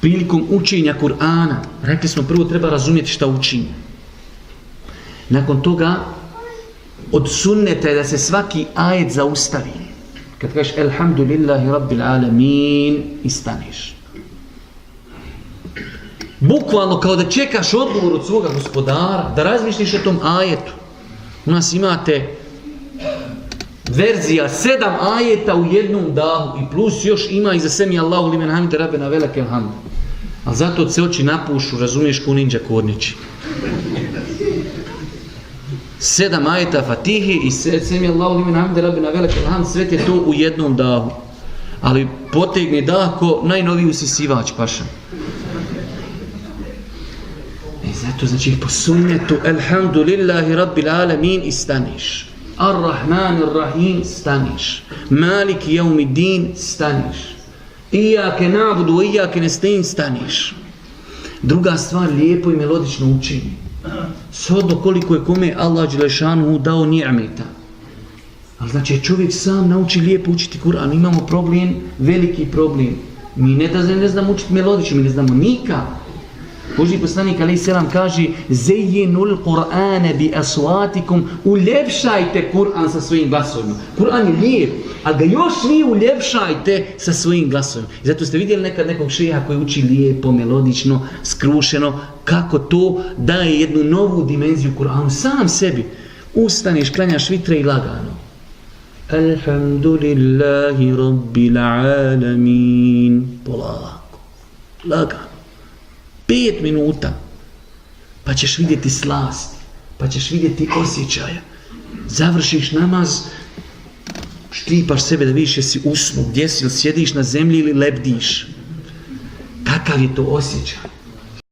prilikom učenja Kur'ana, rekli smo prvo treba razumjeti šta učimo. Nakon toga, od sunneta je da se svaki ajet zaustavi. Kad kažeš Elhamdulillahi Rabbil Alamin i staneš. Bukvalno kao da čekaš odgovor od svoga gospodara, da razmišljiš o tom ajetu. U nas imate verzija 7 ajeta u jednom dahu i plus još ima iza semi Allahu limen hamide rabbena velekel hamd. Ali zato se oči napušu, razumiješ, ko ninja kornići. 7 ajeta Fatihi i semi Allahu limen hamide rabbena velekel hamd, sve je to u jednom dahu. Ali potegne dah ko najnoviji usisivač paša. Zato znači po sunnetu Elhamdulillahi Rabbil Alamin i staniš. Ar-Rahman Ar-Rahim staniš. Malik Jaumiddin staniš. Iyake na'budu wa iyake nesta'in staniš. Druga stvar, lijepo i melodično učenje. Shodno koliko je kome Allah dželešanu dao ni'meta. Ali znači čovjek sam nauči lijepo učiti Kur'an. Imamo problem, veliki problem. Mi ne znamo učiti melodično, mi ne znamo nikako. Božji poslanik alejhi selam kaže: "Zayyinul Qur'ana bi aswatikum", uljepšajte Kur'an sa svojim glasovima. Kur'an je lijep, a ga još vi uljepšajte sa svojim glasovima. I zato ste vidjeli nekad nekog šeha koji uči lijepo, melodično, skrušeno, kako to daje jednu novu dimenziju Kur'anu sam sebi. Ustaneš, klanjaš vitre i lagano. Alhamdulillahi Rabbil Alamin. Polako, lagano. 5 minuta, pa ćeš vidjeti slast, pa ćeš vidjeti osjećaja. Završiš namaz, štipaš sebe da vidiš jesi usnu, gdje si, ili sjediš na zemlji ili lebdiš. Kakav je to osjećaj?